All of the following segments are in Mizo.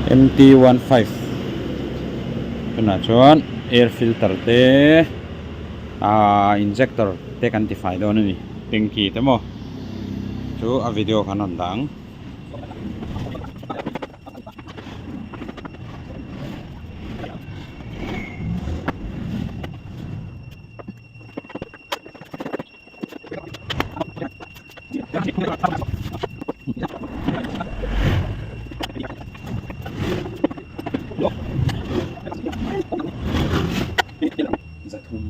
M T one five tunah chuan air filter te ahh injector te kan ti fai dawn a ni tanky te maw chu a video kan rawn dah ang. Zathum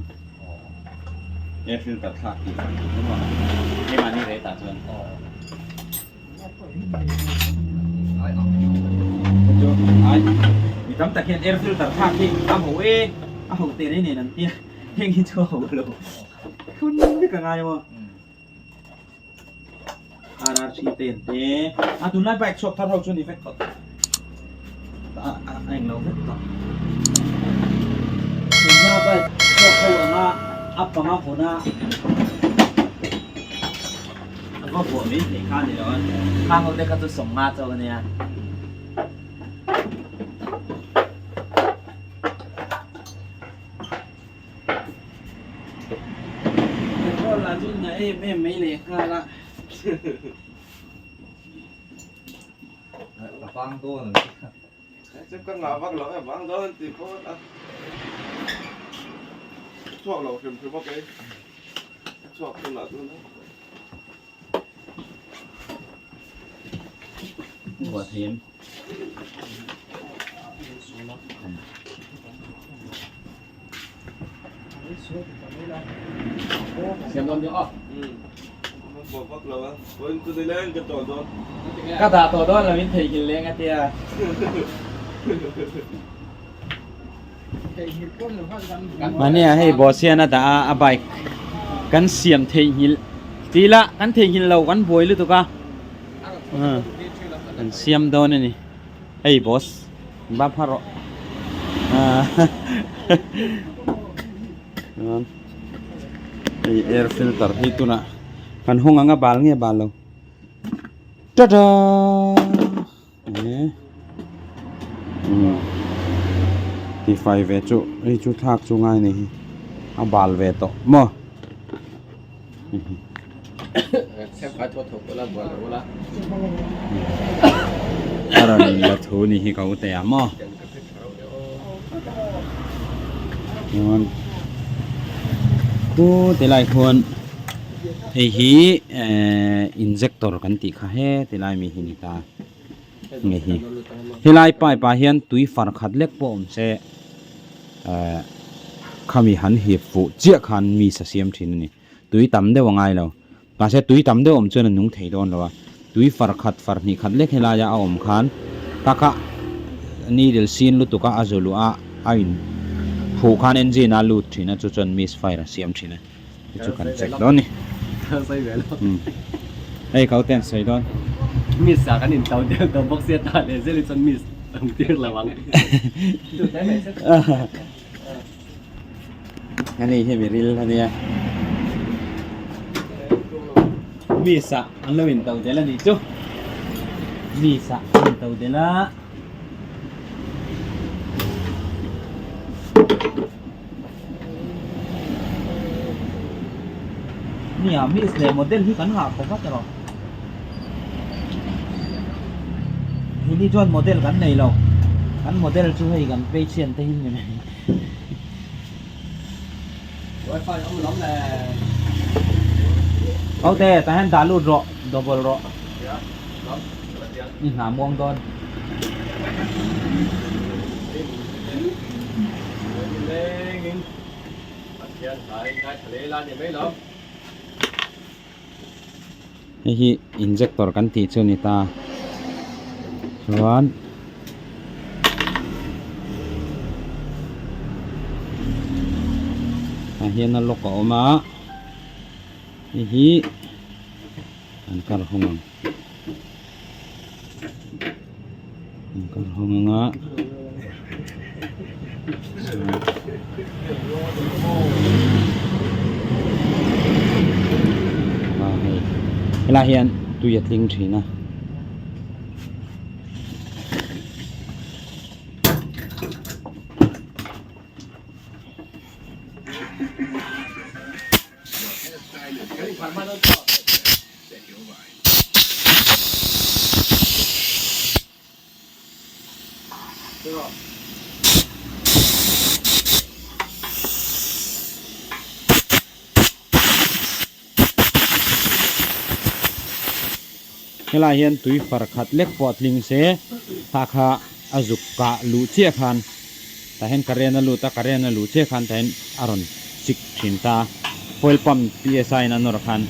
air filter thlak tih fai tih chu maw keimahni rate ah chuan ai mi tam tak hian air filter thlak hi a ho e a ho teh rei nen an tia heng hi chu a ho lo thun vek a ngai maw RR three ten te a tunlai bike chhuak thar ho chu ni vek tawh a a englo vek tawh tunlai bike chhuak ho anga a panga hawna a va vuah mai thei kha a ni lo a khang ho te kha chu sawmnga chauh a nia. Petrol lah chu na em em mai leh nghal a. A vang dawn an ti kha. Chu ka ngah vak lo e vang dawn an ti phawt a. Chhuak lo hrim hrim a kei. Chhuak hunah chuan. Buah thei em? Ka dah tawh dawn lo in theihnghilh leng a tia. Mahnia hei boss hian a dah a a bike kan siam theihnghilh tih lah kan theihnghilh lo kan buai lutuk a kan siam dawn a ni hei boss va phar rawh hei air filter hi tunah kan hung ang a bal nge bal lo tata. Tifai ve chu hei chu thlak chu ngai ni hi a bal ve tawh maw a rawn la thu ni hi ka u teh a maw chuan khu tilai khuan hei hi ehh injector kan tih kha he tilai mi hi ni ta. Nge hi helai pipe ah hian tui far khat lek pawh awm se ehh khami han hip fuh chiah khan mi sa siam thin a ni tui tam deuh a ngai lo mahse tui tam deuh awm chuan a nung thei dawn lo a tui far khat far hnih khat lek helai a a awm khan taka needle sin lutuk a a zu luh a a in phuh khan engine a lut thin a chu chuan misfire a siam thin a chu chu kan check dawn ni hei kau ten sawi dawn miss ah kan intlo deuh tawh bawk sia tah leh zel hi chuan miss ang tir lo ang ani hi mi ril ania miss ah an lo intlo del ani chu miss ah an intlo del a. Nia miss leh model hi kan ngah khawp a tiraw hini chuan model kan nei lo kan model chu hei kan patient te hi ni mai wifi awm lam le Aute tah hian dah lut rawh double rawh i hna muang dawn. Hei hi injector kan tih chu a ni ta chuan tah hian a lock a awm a hei hi an kar hawng ang. An kal hawng ang a ah hei helai hian tui a tling thin a. Helai hian tui far khat lek pawh tling se kha kha a zuk kah luh chiah khan tah hian current a lut a current a luh chiah khan tah hian a rawn chik thin ta fuel pump P_S_I in a nawr khan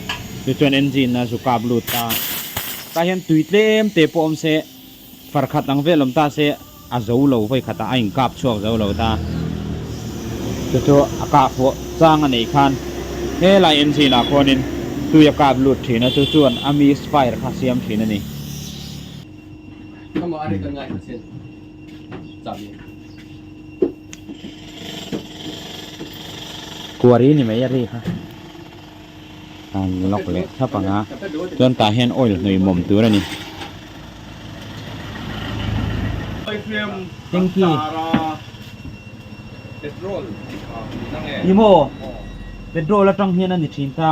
chu chuan engine a zu kap lut ta tah hian tui tlem te pawh awm se far khat ang vel awm ta se a zo lo vawi khatah a inkap chhuak zo lo ta chu chu a kah fuh chang a neih khan helai engine ah khuanin tui a kap lut thin a chu chuan a miss fire kha siam thin a ni. Kuari ni mai a ri kha an lock leh thlap ang a chuan tah hian oil hnawih mawm tur a ni. Tanky ni maw petrol atang hian a ni thin ta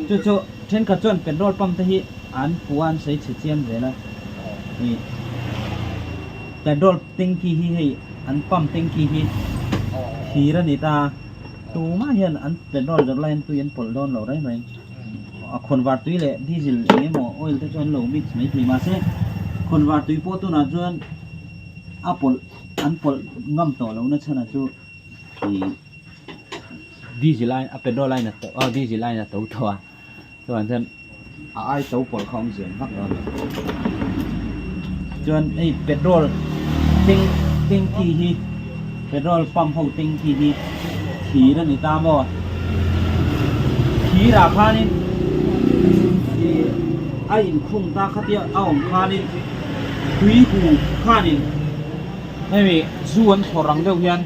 chu chu thenkhat chuan petrol pump te hi an puh a an sawi chhe chiam zel a ih petrol tanky hi hei an pump tanky hi thir a ni ta tumah hian an petrol zawrh laiin tui an pawlh dawn lo reng reng a khawnvar tui leh diesel eng emaw oil te chu an lo mix mai thei mahse khawnvar tui pawh tunah chuan a pawlh an pawlh ngam tawh lohna chhanah chu ih diesel ai a petrol aiin a to a diesel aiin a to tawh a chuvang chuan a ai to pawlh kha awmzia an vak dawn lo chuan hei petrol tank tanky hi petrol pump ho tanky hi thir a ni ta maw thir ah khanin ih a inkhung ta khatia a awm khanin tui hu khanin hemi zu an thlawr ang deuh hian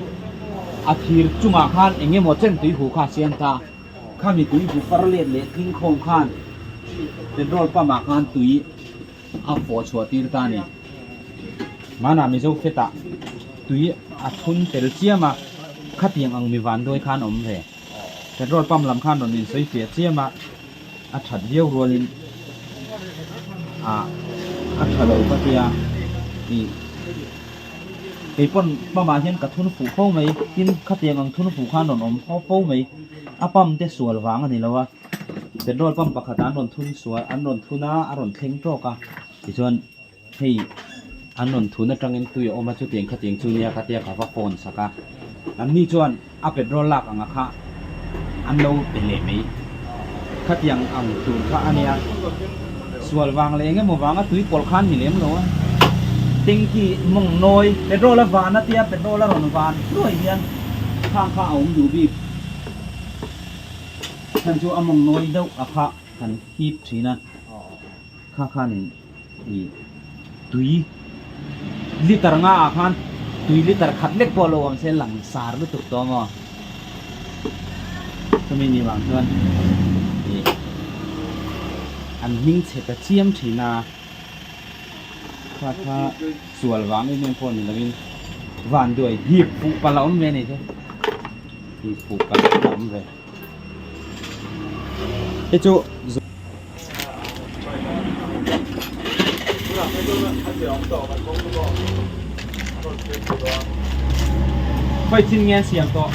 a thir chungah khan eng emaw chen tui hu kha a siam ta. Khami tui bu far let leh tling khawm khan petrol pump ah khan tui a fawh chhuah tir ta a ni. Hmanah Mizo fetah tui a thun tel chiam a, khatiang ang mi van duai khan awm ve. Petrol pump lam khan rawn insawi fiah chiam a, a that viau rualin ah a tha lo ka tia ih. Kei pawn pump ah hian ka thun fuh fo mai, tin khatiang ang thun fuh khan rawn awm fo fo mai. A pump te sual vang a ni lo a, petrol pump pakhat ah an rawn thun sual an rawn thun a, a rawn thleng tawk a, tichuan hei an rawn thun atangin tui a awm a chutiang khatiang chu nia ka tia ka va phone sak a, an ni chuan a petrol lak anga kha an lo pe leh mai, khatiang ang tur kha a nia, sual vang leh eng emaw vanga tui pawlh khan ni lem lo a, tanky mawng nawi petrol a van a tia petrol a rawn van hluai hian khang kha a awm duh bik. Chhan chu a mawng nawi deuh a kha kan hip thin a, kha khanin ih tui liter nga ah khan tui liter khat lek pawh a lo awm se lang sar lutuk tawh maw chumi ni vang chuan ih an hming chhe ta chiam thin a, kha kha sual vang em em pawh ni lovin vanduai hip fuh palh a awm ve a ni chu. Hi fuh palh a awm ve. Hei chu Khawi chin nge an siam tawh?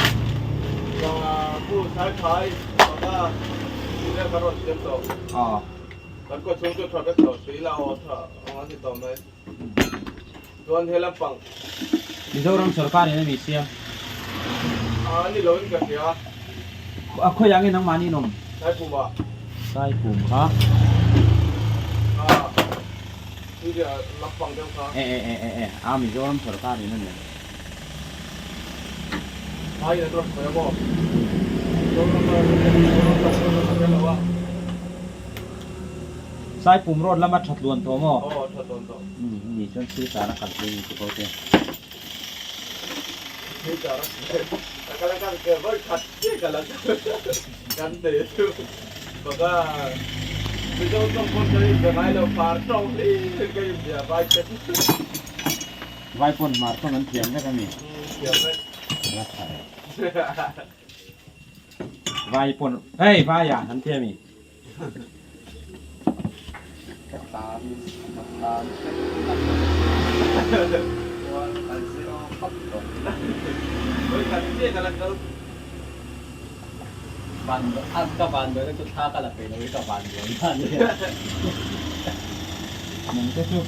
Mizoram sorkar in a mi siam. A khawiah nge nangmahni in awm? Saipum kha. E e e e e a Mizoram sorkar in a ni. Saipum road lama tha tluan tawh maw? Aw tha tluan tawh. Umm ni chuan silchar a kalpui ni chu ko te. Silchar a ka kal a kan ke vawi khat chiah ka la kan nei chu baka Mizo tawng pawn ka inbe ngai lo phar tawng hlir ka inbia vai te. Vai pawn hmar tawng an thiam vek ami? Umm thiam vek. La tha e. Vai pawn hei vai ah an ti ami? Ka tan ka tan Ka van dawn chu thla ka la peih lo i ka van dawn ta nia. Nang te chu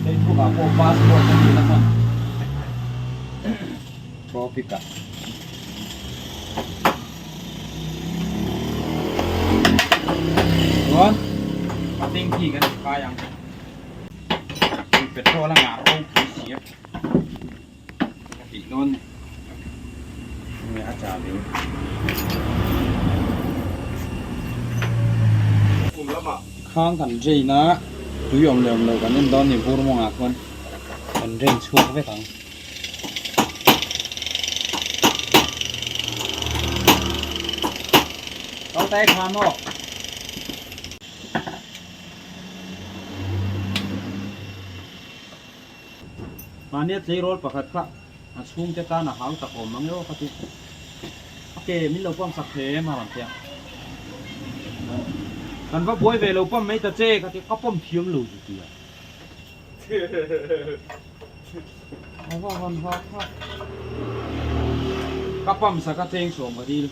Facebook ah pawh passport a nih na hman topic ah. Chuan a tanky kan khai ang petrol a ngah ropui si a ka tih dawn ni enge a chah ve khang kan drain a tui awm leh awm lo kan en dawn ni vur mawngah khuan kan drain chhuak vek ang. Kau tai tha maw? Mahnia tleirawl pakhat kha a chhungte tan a hau tak awm ang e aw ka ti. A ke min lo pump sak thei em a rawn ti a. Kan va buai ve lo pump mai ta che ka ti, ka pump thiam lo zu ti a. A va han ha kha. Ka pump sak a cheng sawm ka dil.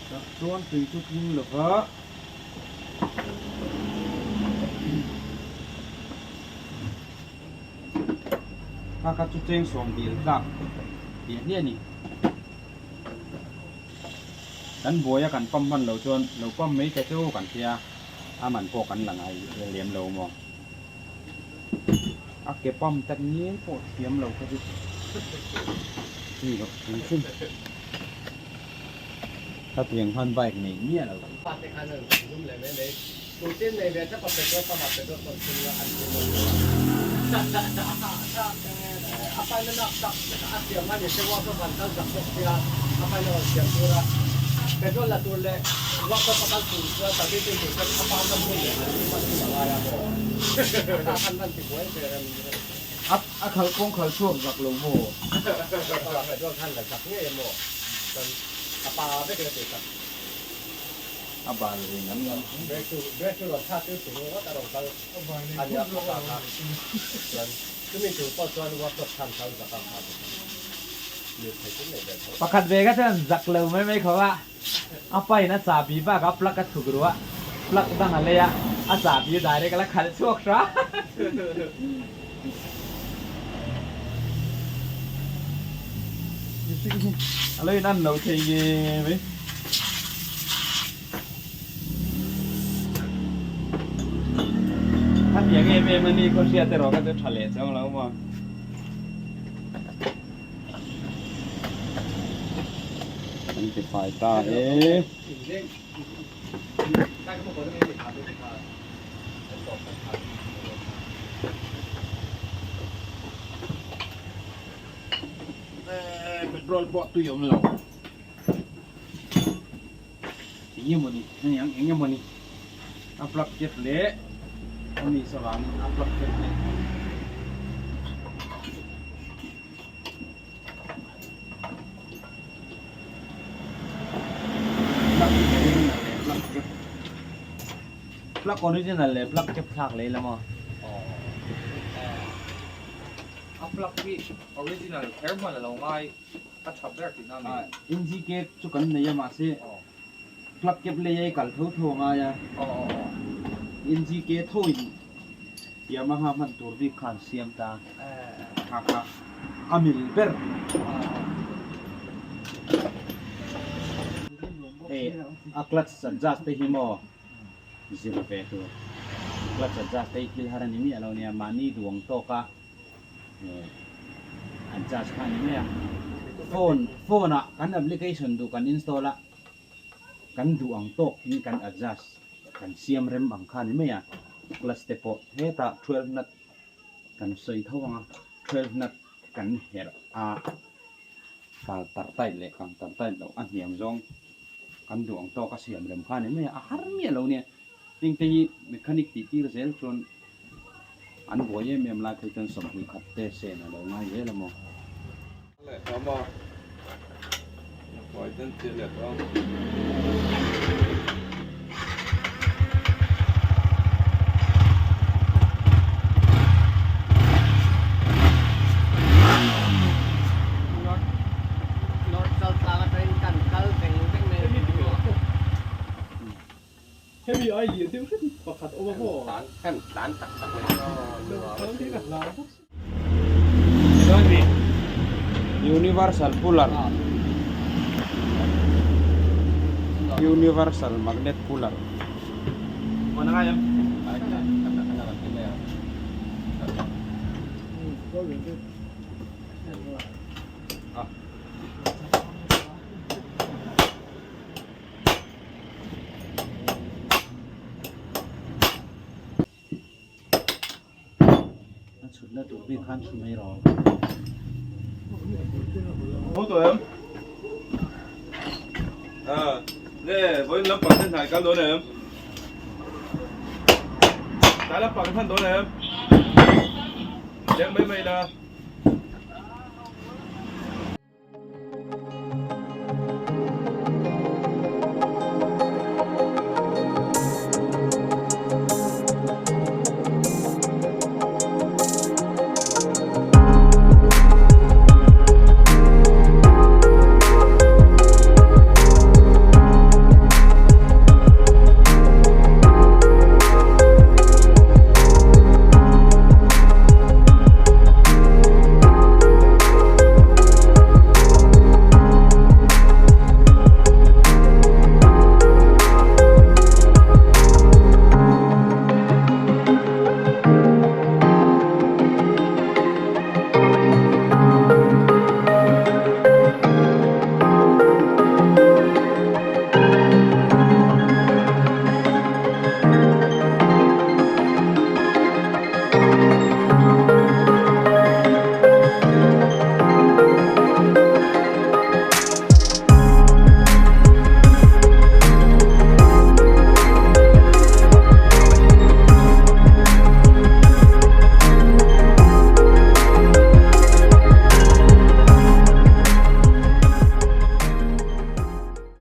Tah chuan tui chu tling lo va. Kha kha chu cheng sawm dil tlak tih hliah a ni. Kan buai a kan pump hman lo chuan lo pump mai ta chu kan hria a man pawh kan la ngai lem lo maw. A ke pump tak ngial pawh thiam lo kha chu ni loh hrim hrim. Khatiang khan bike nei miah lo. Fate khan an zum leh mai mai. Tutin nei ve thlap a petrol pump ah petrol pump chhung a an chhung a a pain a lak tak a siam a ni se workshop an kal zak bawk sia a pain a rawn siam tur a petrol la tur leh workshop a kal tur chuan servicing tur chuan a pa man hun leh an ni hman hun a ngai a maw a khan man ti buai ve rem rem A khalh kawng khalh chhuak zak lo maw? Petrol khan la zak ngei a maw chuan a pa vek in a ti tak. A bal ve ngam ngam. Brake chu rawn thlak tir tur ngawt a rawn kal a nia a pa kha chuan chumi tur pawh chuan workshop khan kal zak a kha lirthei chu nei ve tho. Pakhat ve kha chuan zak lo mai mai khawp a, a pain a chahbi bak a plug a chhuk ruh a, plug dang a lei a, a chahbi direct a la khalh chhuak hra. A lo in an lo thei nge mai. Khatiang em em a ni khaw hriat erawh kha chu tha leh chuang lo maw. Kan ti fai ta e. Petrol pawh tui awm lo eng emawni heng eng emawni a plug kep leh a mi avangin a plug kep leh. Plug original leh plug cap thlak leh ila maw? A plug hi original kher hman a lo ngai a tha ber tihna a ni. NGK chu kan nei a mahse plug cap lei a i kal tho tho a ngai a. NGK tho in Yamaha hman tur bik khan siam ta kha kha a mil ber. Hei a clutch adjust te hi maw zir ve tur clutch adjust te hi thil har a ni miah lo nia mahni duang tawk a adjust kha a ni mai a phone phone ah kan application duh kan install a kan duh ang tawk in kan adjust. Kan siam rem ang kha ni mai a, class te pawh hetah 12 nut kan sawi tho ang a, 12 nut kan herh a, kal tar tight leh kang tar tight loh a hniam zawng kan duh ang tawk a siam rem kha ni mai a, a har miah lo nia, heng te hi mechanic tih tir zel chuan an buai em em lai phei chuan 21 te sen a lo ngai zel a maw. Universal puller Universal magnet puller A chhutna tur bik khan chhu mai rawh. Ho tawh em? À, nè, với lampang ten hnai kal dawn em? Tlai lampang hman dawn em? Leng mai mai la.